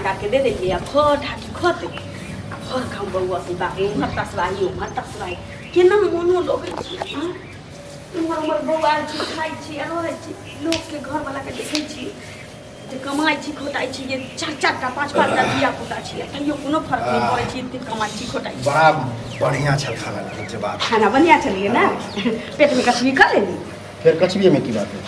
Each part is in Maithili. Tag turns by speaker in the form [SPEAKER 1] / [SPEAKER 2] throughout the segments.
[SPEAKER 1] गार के दे देलियै आ भर ढाकी खतै आ भर गाम बौआ से बाप रे उम्हर तसबाही उम्हर तसबाही केना मोनो लगै छै आँय? उम्हर उम्हर बौआ छी खाइ छी आ रहै छी लोकके घरवलाके देखै छी जे कमाइ छी खोटाइ छी जे चारि चारि टा पाँच पाँच टा धिया पुता छी आ तैयो कोनो फर्क नहि पड़ै छै एते कमाइ छी खोटाइ छी।
[SPEAKER 2] बड़ा बढ़िया छल खाना लेकिन जे बात।
[SPEAKER 1] खाना बढ़िया छलियै ने? पेटमे कछबी कऽ लेली?
[SPEAKER 2] फेर कछबिए में की बात है,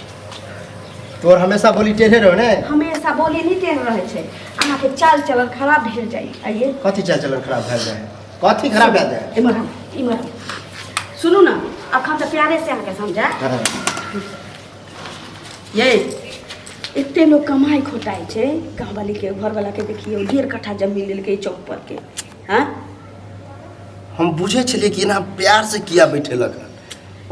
[SPEAKER 2] तोर हमेशा बोली टेढ़े रहो ने।
[SPEAKER 1] हमेशा बोली नहीं टेढ़ रहे छै, अहाँके चाल चलन खराब भेल जाइ। आइए।
[SPEAKER 2] कथी चाल चलन खराब भेल जाए? कथी खराब भेल जाए?
[SPEAKER 1] इम्हर आउ, इम्हर आउ। सुनू ने, अखन तऽ प्यारे से अहाँके समझा।
[SPEAKER 2] हाँ।
[SPEAKER 1] ये एते लोग कमाइ खोटाइ छै, गाँववाली के घरवाला के देखियौ 1.5 कट्ठा जमीन लेलकै चौक पर के। हाँ।
[SPEAKER 2] हम बुझे छलियै कि एना प्यार से किया बैठेलक हन,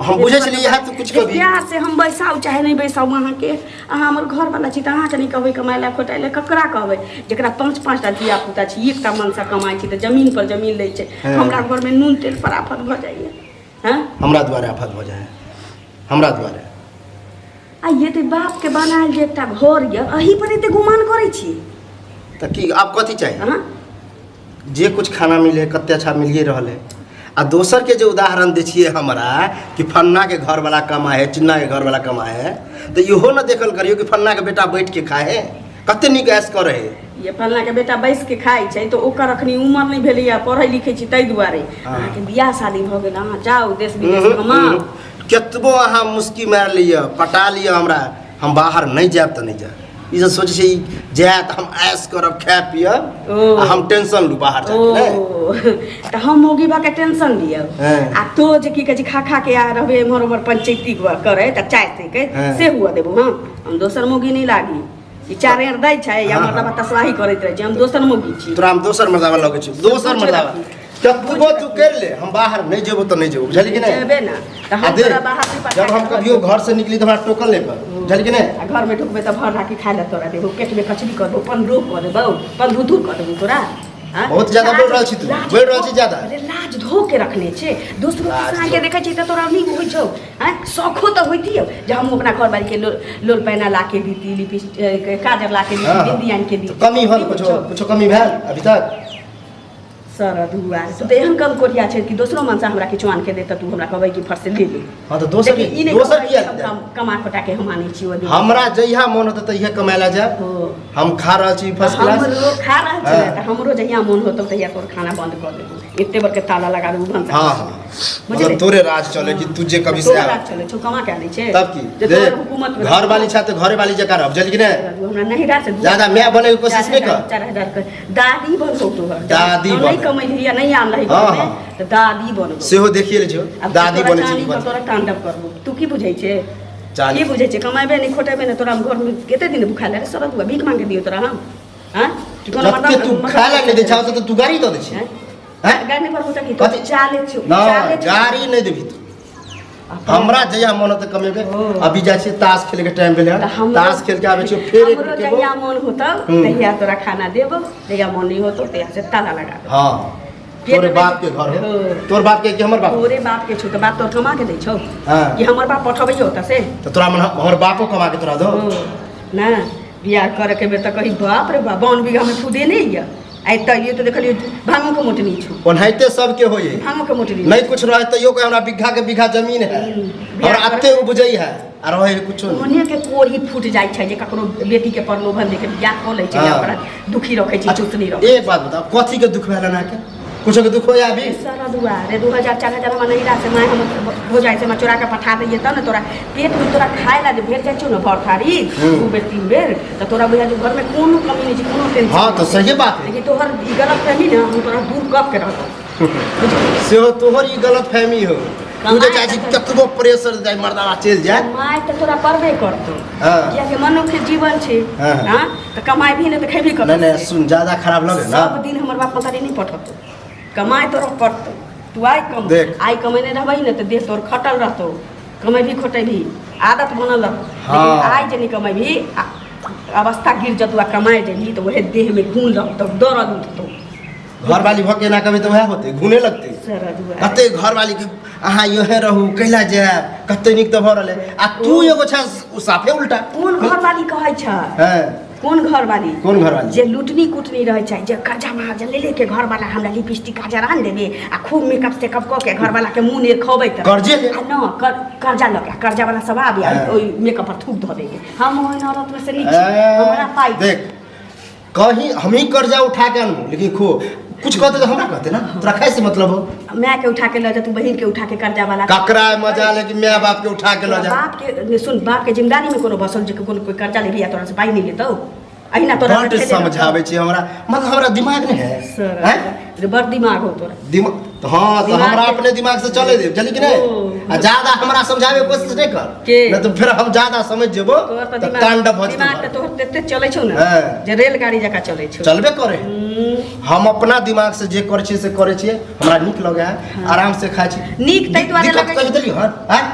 [SPEAKER 2] हम बुझे छलियै इएह तऽ कुछ कभी
[SPEAKER 1] प्यार से हम बैसाउ चाहे नहीं बैसाउ, अहाँके अहाँ हमर घरवाला छी तऽ अहाँके नहीं कहबै कमाइ लए खोटाइ लए, ककरा कहबै? जकरा पाँच पाँच टा धिया पुता छै, एकटा मनसँ कमाइ छै तऽ जमीन पर जमीन लै छै।
[SPEAKER 2] हाँ।
[SPEAKER 1] हमरा घरमे नून तेल पर आफत भऽ जाइए। हाँ।
[SPEAKER 2] हमरा दुआरे आफत भऽ जाइ है, हमरा दुआरे।
[SPEAKER 1] आ ये तऽ बापके बनायल जे एकटा घर यऽ, एही पर एते गुमान करै छी?
[SPEAKER 2] तऽ की आब कथी चाही?
[SPEAKER 1] हाँ?
[SPEAKER 2] जे कुछ खाना मिले कते अच्छा मिलिए रहल है, आ दोसर के जे उदाहरण दै छियै हमरा कि फन्ना के घरवाला कमाए है, चिन्ना के घरवाला कमाए है, तऽ इहो ने देखल करियौ कि फन्ना के बेटा बैठ के खाए है, कते नीक ऐश करे है।
[SPEAKER 1] ये फल्ना के बेटा बैस के खाइ छै तऽ ओकर अखनी उमर नहि भेलैए, पढ़ै लिखै छी ताहि दुआरे।
[SPEAKER 2] हाँ।
[SPEAKER 1] अहाँके बियाह शादी भऽ गेल, अहाँ जाउ देश विदेश कमाउ।
[SPEAKER 2] केतबो अहाँ मुस्की मारि लिअ, पटा लिअ हमरा, हम बाहर नहि जायब तऽ नहि जायब। ई सब सोचै छै जायत हम ऐश करब, खायब पियब
[SPEAKER 1] ओ।
[SPEAKER 2] आ हम टेंशन लू बाहर जाके नहि।
[SPEAKER 1] ओ तऽ हम मौगी भऽ के टेंशन लिअ?
[SPEAKER 2] हाँ।
[SPEAKER 1] आ तो जे की कहै छै खा खा के आ रहबै एम्हर ओम्हर पंचैती करै तऽ चाय सेकै
[SPEAKER 2] हाँ।
[SPEAKER 1] से हुअ देबो। हम दोसर मौगी नहि लागी, ई चार आर दै छै या
[SPEAKER 2] हाँ,
[SPEAKER 1] मर्दाबा
[SPEAKER 2] हाँ।
[SPEAKER 1] तसवाही करैत रहै छै, हम दोसर मौगी छी।
[SPEAKER 2] तोरा हम दोसर मर्दाबा लगै छी, दोसर
[SPEAKER 1] बुझि
[SPEAKER 2] मर्दाबा
[SPEAKER 1] राखी।
[SPEAKER 2] कतबो तू कर ले, हम बाहर नहीं जेबो तऽ नहीं जेबो, बुझली कि नहीं?
[SPEAKER 1] जेबे ना तऽ
[SPEAKER 2] आ
[SPEAKER 1] हम
[SPEAKER 2] देख,
[SPEAKER 1] तोरा बाहर नहि पठा
[SPEAKER 2] जब हम
[SPEAKER 1] के
[SPEAKER 2] कभियो घर से निकली तऽ हमरा टोकल नहीं कर, बुझली कि नहीं?
[SPEAKER 1] आ घर में ढुकबे तऽ भर राखी खाय लए तोरा देबो, पेट में कचरी कर देबो, पनरोह कऽ देबौ, पनरुधु कऽ देबो तोरा। हाँ?
[SPEAKER 2] बहुत ज्यादा
[SPEAKER 1] लाज-
[SPEAKER 2] बोल रहल छी तू,
[SPEAKER 1] लाज
[SPEAKER 2] बोल रहल छी ज्यादा।
[SPEAKER 1] अरे लाज धो के रखने छै, दोसरो के
[SPEAKER 2] लाज
[SPEAKER 1] साँझ के
[SPEAKER 2] धो।
[SPEAKER 1] देखै छी तऽ तोरा नहि होइ छौ? आँय, शौखो तऽ होइतियौ जे हम अपना घरवाली के लोल लोल पैना ला के दीती, लिपस्टिक काजर ला के दीती,
[SPEAKER 2] हाँ।
[SPEAKER 1] बिंदी आनि के दीती।
[SPEAKER 2] तऽ कमी होल
[SPEAKER 1] नहि होइ
[SPEAKER 2] कुछो?
[SPEAKER 1] छौ?
[SPEAKER 2] कुछो कमी भेल अभी तक?
[SPEAKER 1] सर दुआर तू तऽ एहन कम कोरिया छै कि दोसरो मनसा हमरा किछु आन के दे तऽ तू हमरा कहबै कि फर्स्ट ले ले।
[SPEAKER 2] हाँ तऽ दोसर
[SPEAKER 1] लेकिन ई नहि
[SPEAKER 2] दोसर
[SPEAKER 1] कहबै
[SPEAKER 2] किया
[SPEAKER 1] कि हम
[SPEAKER 2] देब?
[SPEAKER 1] कमा खोटा के हम आनै छी ओ दिन।
[SPEAKER 2] हमरा जहिया मन होतै तहिया कमाय ला जायब।
[SPEAKER 1] हो।
[SPEAKER 2] हम खा रहल छी फर्स्ट क्लास।
[SPEAKER 1] हमरो खा रहल छी ने,
[SPEAKER 2] हाँ।
[SPEAKER 1] तऽ हमरो जहिया मन होतौ तहिया तोर खाना बंद कऽ देबौ, एते बड़के ताला लगा देबौ भनसा।
[SPEAKER 2] हाँ हाँ।
[SPEAKER 1] बुझलियै?
[SPEAKER 2] मतलब तोरे राज चले कि तू जे कभी से
[SPEAKER 1] तोरे
[SPEAKER 2] आब।
[SPEAKER 1] राज चले छौ, कमा के आनै छै।
[SPEAKER 2] तब की?
[SPEAKER 1] जे तोहर
[SPEAKER 2] देख,
[SPEAKER 1] हुकूमत में
[SPEAKER 2] घर वाली छा तऽ घरे वाली जकाँ रहब, बुझली कि नहि?
[SPEAKER 1] हमरा नहीं राज से
[SPEAKER 2] ज्यादा माय बने के कोशिश नहीं कर।
[SPEAKER 1] 4000 के दादी बनबौ तोहर।
[SPEAKER 2] दादी
[SPEAKER 1] हम नहीं
[SPEAKER 2] बनबौ।
[SPEAKER 1] कमैली या नहीं आनलही
[SPEAKER 2] हाँ,
[SPEAKER 1] घरमे,
[SPEAKER 2] हाँ।
[SPEAKER 1] तऽ दादी बनबौ।
[SPEAKER 2] सेहो देखिए लै छियौ,
[SPEAKER 1] आब
[SPEAKER 2] दादी
[SPEAKER 1] तोरा
[SPEAKER 2] बनै छै
[SPEAKER 1] चानी
[SPEAKER 2] कि
[SPEAKER 1] पर
[SPEAKER 2] बनै।
[SPEAKER 1] तोरा तांडव करबौ, तू की बुझै छै?
[SPEAKER 2] चानी।
[SPEAKER 1] की बुझै छै? कमेबे नहीं खोटेबे नहीं, तोरा हम घरमे कते दिन भूखा ले सरद हुआ भीख मांगे दियौ तोरा हम? हाँ? कि कोनो
[SPEAKER 2] जते
[SPEAKER 1] मर्दा-
[SPEAKER 2] तू
[SPEAKER 1] मर्दा-
[SPEAKER 2] खाय ला नहीं दै छौ तऽ तू गाड़ी दऽ दै छी।
[SPEAKER 1] हैं?
[SPEAKER 2] हैं?
[SPEAKER 1] गाड़ी नहीं पर होता कि तो
[SPEAKER 2] कथी?
[SPEAKER 1] चाले छौ,
[SPEAKER 2] ना,
[SPEAKER 1] चाले छौ।
[SPEAKER 2] गाड़ी नहीं देबही तू।
[SPEAKER 1] अपना-
[SPEAKER 2] हमरा जहिया मन होतै कमेबै।
[SPEAKER 1] ओ।
[SPEAKER 2] अभी जाइ छियै ताश खेले के टाइम भेलै
[SPEAKER 1] तऽ
[SPEAKER 2] हन,
[SPEAKER 1] हमरो-
[SPEAKER 2] ताश खेल के आबै छियै फेर एक
[SPEAKER 1] हमरो
[SPEAKER 2] बेर
[SPEAKER 1] जहिया
[SPEAKER 2] खेबौ।
[SPEAKER 1] मन होतौ
[SPEAKER 2] हम्म।
[SPEAKER 1] तहिया तोरा खाना देबौ, जहिया मन नहीं होतौ तहिया से ताला लगा देबौ।
[SPEAKER 2] हाँ,
[SPEAKER 1] पेट
[SPEAKER 2] तोरे
[SPEAKER 1] में-
[SPEAKER 2] बाप के घर हो।
[SPEAKER 1] हो।
[SPEAKER 2] तोर बाप के कि हमर बाप?
[SPEAKER 1] तोरे बाप के छौ तऽ बाप तोर कमा के दै छौ?
[SPEAKER 2] हाँ।
[SPEAKER 1] कि हमर बाप पठबैयो ओतऽ से?
[SPEAKER 2] तऽ तोरा मन हमर बापो कमा के तोरा दो?
[SPEAKER 1] ओ, ना बियाह करे के बेर तऽ कही बाप रे बाप 52 बीघा में फुदे नहीं यऽ, आइ तऽ एलियै तऽ देखलियै भांगो के मोटनी छौ।
[SPEAKER 2] ओनाहिते सबके होइए।
[SPEAKER 1] भांगो के मोटनी।
[SPEAKER 2] नहीं कुछ रहे तैयो कहे हमरा बीघा के बीघा जमीन है,
[SPEAKER 1] हम्म।
[SPEAKER 2] हमरा एते उपजै है आ रहे है कुछो नहीं।
[SPEAKER 1] ओहने के कोढ़ी फूट जाइ छै जे ककरो बेटी के प्रलोभन दे के बियाह कऽ लै छै,
[SPEAKER 2] हाँ।
[SPEAKER 1] या ओकरा दुखी रखै छै, चुसनी रखै।
[SPEAKER 2] एक बात बताओ, कथी के दुख भेल अहाँके? कुछो के दुख होया अभी?
[SPEAKER 1] सारा दुआरे 2000 4000 हमरा नहिरा से माय हम हो जाइ छै, हमरा चोरा के पठा दैये तब ने तोरा पेट में तोरा खाय ला जे भेट जाइ छौ ने भर थारी 2 बेर 3 बेर, तऽ तोरा बुझा जे घर में कोनो कमी नहि छै, कोनो टेंशन।
[SPEAKER 2] हाँ, तऽ सही बात है।
[SPEAKER 1] लेकिन तोहर ई गलत फहमी ने हम तोरा दूर कऽ के रहतौ।
[SPEAKER 2] सेहो तोहर ई गलत फहमी हो। तू जे चाहै छी कतबो प्रेशर जाय मर्दावा चलि जाय।
[SPEAKER 1] कमाइ तऽ तोरा पड़बे करतौ।
[SPEAKER 2] हाँ।
[SPEAKER 1] कियाकि मनुष्य जीवन छै।
[SPEAKER 2] हाँ।
[SPEAKER 1] हाँ? तऽ कमाइ भी नहि तऽ खेबही कतऽ
[SPEAKER 2] नहीं, नहीं,
[SPEAKER 1] से?
[SPEAKER 2] सुन, ज्यादा खराब लगे ना।
[SPEAKER 1] सब दिन हमर बाप मतारी नहि पठतौ, कमाइ तोरा पड़तौ। तू आइ कम
[SPEAKER 2] देख।
[SPEAKER 1] आइ कमेने रहबही ने तऽ देह तोर खटल रहतौ, कमेबही खोटेबही आदत बनल रहतौ।
[SPEAKER 2] हाँ।
[SPEAKER 1] लेकिन आइ जे नहि कमेबही अवस्था गिर जतौ आ कमाइ जेबही तऽ वएह देहमे घून रहतौ, दर्द उठतौ।
[SPEAKER 2] घरवाली भऽ के एना कहबै तऽ वएह होतै, घूने लगतै। कते घरवाली के अहाँ इहे रहू कैला जायब, कते नीक तऽ भऽ रहलै आ तू एगो छ ओ साफे उल्टा।
[SPEAKER 1] कोन घरवाली कहै छ?
[SPEAKER 2] हैं।
[SPEAKER 1] कोन घर वाली?
[SPEAKER 2] कोन घर वाली?
[SPEAKER 1] जे लुटनी कुटनी रहै छै, जे कर्जा महाजन ले लेके घर वाला हमरा लिपस्टिक काजर आन देबे आ खूब मेकअप तेकअप कऽ के घर वाला के मुँह ने खबैत।
[SPEAKER 2] कर्जे ले।
[SPEAKER 1] आ न कर, कर्जा लऽ के कर्जा वाला सब आबे आ
[SPEAKER 2] हाँ।
[SPEAKER 1] ओहि मेकअप पर थूक धऽ देगे। हम ओहन औरत में से नहीं छी।
[SPEAKER 2] ए,
[SPEAKER 1] हमरा पाइ
[SPEAKER 2] देख, कहीं हम ही कर्जा उठा के अनबो, लेकिन खो कुछ कहते तो हमरा कहते ना, तोरा खाए से मतलब हो।
[SPEAKER 1] माय के उठा के लऽ जेतू, बहिन के उठा के कर्जा वाला।
[SPEAKER 2] ककरा मजा ले कि my बाप के उठा के लऽ जा।
[SPEAKER 1] बाप के ने सुन, बाप के जिम्मेदारी में कोनो बसल जे कोनो कोई कर्जा लेबी आ तोरा से पाइ नहीं लेतौ, अहिना तोरा
[SPEAKER 2] बड्ड
[SPEAKER 1] रखे देलक।
[SPEAKER 2] समझाबै छी हमरा, मतलब हमरा दिमाग नहीं है।
[SPEAKER 1] सर,
[SPEAKER 2] हैं?
[SPEAKER 1] रे बड़ दिमाग हो तोरा।
[SPEAKER 2] दिमाग तो हाँ, तो
[SPEAKER 1] दिमाग
[SPEAKER 2] हमरा
[SPEAKER 1] के-
[SPEAKER 2] अपने दिमाग से चले दे, चली कि नहीं?
[SPEAKER 1] ओ।
[SPEAKER 2] आ ज्यादा हमरा समझावे के कोशिश नहीं कर,
[SPEAKER 1] के?
[SPEAKER 2] नहीं तो फिर हम ज्यादा समझ जेबो
[SPEAKER 1] तोहर
[SPEAKER 2] तो
[SPEAKER 1] तऽ दिमाग
[SPEAKER 2] तांडव भऽ
[SPEAKER 1] दिमाग
[SPEAKER 2] जेतौ।
[SPEAKER 1] तऽ तोहर तते चलै छौ ने
[SPEAKER 2] हाँ।
[SPEAKER 1] जे रेलगाड़ी जकाँ चलै छौ।
[SPEAKER 2] चलबे करे।
[SPEAKER 1] हम्म।
[SPEAKER 2] हम अपना दिमाग से जे करै छियै से करै छियै, हमरा नीक लगै है, आराम से खाइ छी।
[SPEAKER 1] नीक ताहि दुआरे
[SPEAKER 2] दिक्कत
[SPEAKER 1] लगै
[SPEAKER 2] कहि देलियै हन, आँय?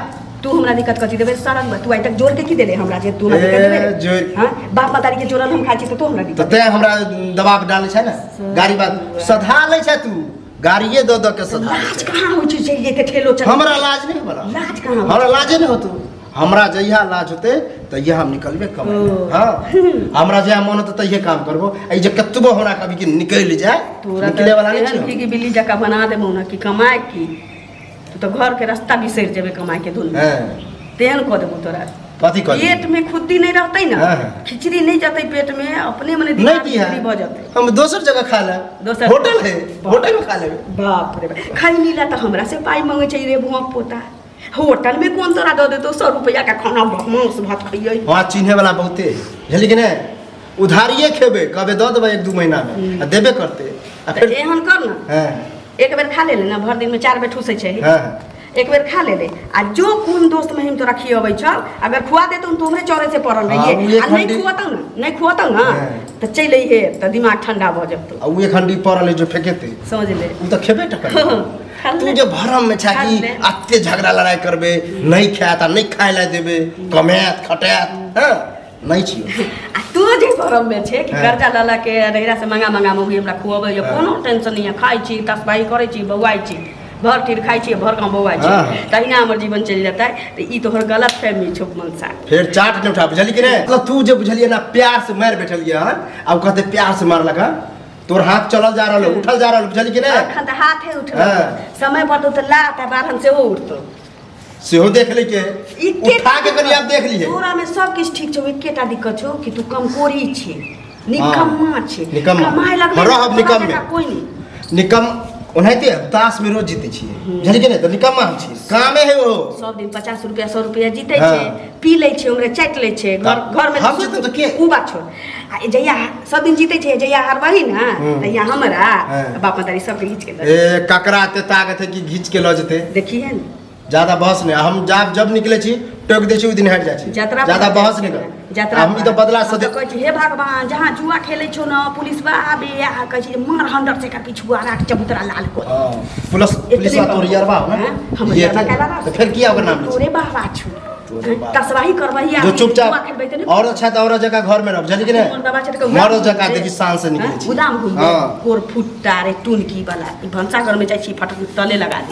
[SPEAKER 1] तू हमरा दिक्कत कथी देबे सरंग तू आइ तक जोड़ के की देले हमरा जे तू हमरा दिक्कत
[SPEAKER 2] ए,
[SPEAKER 1] देबे?
[SPEAKER 2] जोड़-
[SPEAKER 1] हाँ, बाप मतारी के जोड़ल हम खाइ छी तऽ तू हमरा
[SPEAKER 2] तऽ
[SPEAKER 1] दिक्कत
[SPEAKER 2] तैं हमरा दबाव डालै छै ने, गाड़ी बात सधा लै छै, तू गाड़िए दऽ दऽ के सधा लै
[SPEAKER 1] लाज
[SPEAKER 2] छै।
[SPEAKER 1] कहाँ होइ छै चलि जेतै ठेलो चल।
[SPEAKER 2] हमरा लाज नहि बला।
[SPEAKER 1] लाज कहाँ होइ?
[SPEAKER 2] हमरा लाजे नहि होतो, हमरा जहिया लाज होते तहिया हम निकलबे कमाइ।
[SPEAKER 1] ओ।
[SPEAKER 2] हाँ, हमरा जहिया मन होते तहिये काम करबो। एहि जे कतबो हमरा कभी कि निकलि जाय,
[SPEAKER 1] तोरा
[SPEAKER 2] निकले वाला नहि
[SPEAKER 1] एहन
[SPEAKER 2] छै।
[SPEAKER 1] की बिल्ली जकाँ बना देबौ ने कि कमाए की तू तऽ घर के रास्ता बिसरि जेबे कमाए के धुन में।
[SPEAKER 2] हाँ।
[SPEAKER 1] तेहन कऽ देबौ तोरा।
[SPEAKER 2] कथी कऽ देबौ?
[SPEAKER 1] पेट में खुद्दी नहीं रहतै ने,
[SPEAKER 2] हाँ, हाँ।
[SPEAKER 1] खिचड़ी नहीं जतै पेट में, अपने मने
[SPEAKER 2] नहीं
[SPEAKER 1] दिमाग
[SPEAKER 2] दिया
[SPEAKER 1] खिचड़ी भऽ जतै।
[SPEAKER 2] हम दोसर जगह खा ले।
[SPEAKER 1] दोसर-
[SPEAKER 2] होटल है, होटल में खा लेबे।
[SPEAKER 1] बाप रे बाप, खैनी ला तऽ हमरा से पाइ मंगै छै रे भुआ पोता। होटल में कोन तोरा दऽ देतौ 100 रुपया के खाना, मांस भात खइयै।
[SPEAKER 2] वहाँ चिन्हे वाला बहुते है, बुझली कि नहीं? उधारिये खेबे, कहबे दऽ देबै 1-2 महीना में, आ देबे करते। आ
[SPEAKER 1] तऽ
[SPEAKER 2] फेर
[SPEAKER 1] एहन कर ने,
[SPEAKER 2] हाँ।
[SPEAKER 1] एक बेर खा ले ने, भरि दिन में 4 बेर ठूसै छै।
[SPEAKER 2] हाँ।
[SPEAKER 1] एक बेर खा ले ले आ जो कोन दोस्त महिम तोरा खियबै छौ, अगर खुआ देतौ तऽ हमरे चौरे से पड़ल
[SPEAKER 2] हाँ,
[SPEAKER 1] रहिए।
[SPEAKER 2] उ एक
[SPEAKER 1] आ नहीं
[SPEAKER 2] हंडी-
[SPEAKER 1] खुआतौ ने, नहीं खुआतौ ने
[SPEAKER 2] हाँ।
[SPEAKER 1] तऽ चलि अइहे तऽ दिमाग ठंडा भऽ जेतौ।
[SPEAKER 2] आ उ एक हंडी पड़ल है जो फेकेते।
[SPEAKER 1] समझ ले।
[SPEAKER 2] उ तऽ खेबे टा करतै।
[SPEAKER 1] खा
[SPEAKER 2] तू
[SPEAKER 1] ले।
[SPEAKER 2] जे भरम में छै
[SPEAKER 1] खा
[SPEAKER 2] कि
[SPEAKER 1] ले।
[SPEAKER 2] अते झगड़ा लड़ाई करबे, नहीं खायत आ नहीं खाय ला देबे, कमायत खटायत, हाँ नहीं छियो।
[SPEAKER 1] आ तू जे भरम में छै कि
[SPEAKER 2] हाँ।
[SPEAKER 1] कर्जा लऽ लऽ के नैहरा से मंगा मंगा मौगी हमरा खुअबै,
[SPEAKER 2] हाँ।
[SPEAKER 1] कोनो टेंशन नहीं है, खाइ छी, तसबाही करै छी, बौआइ छी, भर टीर खाइ छी, भर गाँव बौआइ छी,
[SPEAKER 2] हाँ।
[SPEAKER 1] तहिना हमर जीवन चलि जेतै। तऽ ई तोहर गलत फहमी छौ मनसा।
[SPEAKER 2] फेर चाट नहीं उठा, बुझली कि नहीं? मतलब तू जे बुझलिए ना प्यार से मारि बैठलिए हन, आब कहते प्यार से मारलक हन, तोर हाथ चलल जा रहल, उठल जा रहल, बुझली कि नहीं?
[SPEAKER 1] अखन तऽ हाथे उठल।
[SPEAKER 2] हाँ।
[SPEAKER 1] समय पर तऽ लात आ बारहन सेहो उठतौ।
[SPEAKER 2] सेहो देख लै के।
[SPEAKER 1] एकेटा
[SPEAKER 2] उठा के कनि आब देख लिहे।
[SPEAKER 1] तोरा में सब किछु ठीक छौ, एकेटा दिक्कत छौ कि तू कमकोरी छी, निकम्मा छी।
[SPEAKER 2] निकम्मा।
[SPEAKER 1] कमाए लगबै
[SPEAKER 2] हँ, रहब
[SPEAKER 1] तोरा
[SPEAKER 2] निकम्मे।
[SPEAKER 1] जकाँ कोइ नहि।
[SPEAKER 2] निकम ओनाहिते ताश में रोज जीते छियै, बुझलियै कि नहि? तऽ निकम्मा हम छी, कामे है ओ।
[SPEAKER 1] सब दिन 50 रुपया 100 रुपया जीते
[SPEAKER 2] हाँ।
[SPEAKER 1] छै, पी लै छै, ओकरे चाटि लै छै, घर
[SPEAKER 2] तऽ
[SPEAKER 1] घर में
[SPEAKER 2] हम जीतब तऽ के?
[SPEAKER 1] उ बात छोड़। आ जहिया सब दिन जीते छै, जहिया हारबही ने तहिया हमरा
[SPEAKER 2] हाँ।
[SPEAKER 1] बाप मतारी सबके घीच के लऽ
[SPEAKER 2] ए ककरा एते ताकत है कि घीच के लऽ जेतै?
[SPEAKER 1] देखिए ने।
[SPEAKER 2] ज्यादा बहस नहीं, हम जब निकले छी टोक दै छी, ओहि दिन हटि जाइ छी।
[SPEAKER 1] जतरा
[SPEAKER 2] ज्यादा
[SPEAKER 1] पर
[SPEAKER 2] बहस नहीं कर।
[SPEAKER 1] जतरा
[SPEAKER 2] हम ई तऽ बदला
[SPEAKER 1] हम
[SPEAKER 2] सदे
[SPEAKER 1] तऽ कहै छी हे भगवान, जहाँ जुआ खेलै छौ ने पुलिस बा आबे आ कहै छी मार हंडर से एकर पिछुआ राख चबूतरा लाल को।
[SPEAKER 2] हाँ, पुलिस
[SPEAKER 1] एतने
[SPEAKER 2] पुलिस तोर यरबा हो
[SPEAKER 1] हाँ,
[SPEAKER 2] ना,
[SPEAKER 1] हमर
[SPEAKER 2] ये
[SPEAKER 1] यरबा
[SPEAKER 2] थे।
[SPEAKER 1] कैला बाप?
[SPEAKER 2] तऽ फेर किया ओकर नाम लै छी?
[SPEAKER 1] तोरे बाबा छौ।
[SPEAKER 2] तोरे बाप।
[SPEAKER 1] तसबाही करबही आ
[SPEAKER 2] जो
[SPEAKER 1] जुआ
[SPEAKER 2] चुपचाप
[SPEAKER 1] खेलबै तऽ नहि।
[SPEAKER 2] और अच्छा तऽ और जगह घर में रह, बुझली कि नहीं?
[SPEAKER 1] मोर दबा छै तऽ
[SPEAKER 2] मरो जगह देखी शान से निकले छी।
[SPEAKER 1] उदाम घुमबै।
[SPEAKER 2] हाँ।
[SPEAKER 1] कोर फुट्टा रे टुनकी वाला भनसा घर में जाइ छी फटक तले लगा दी।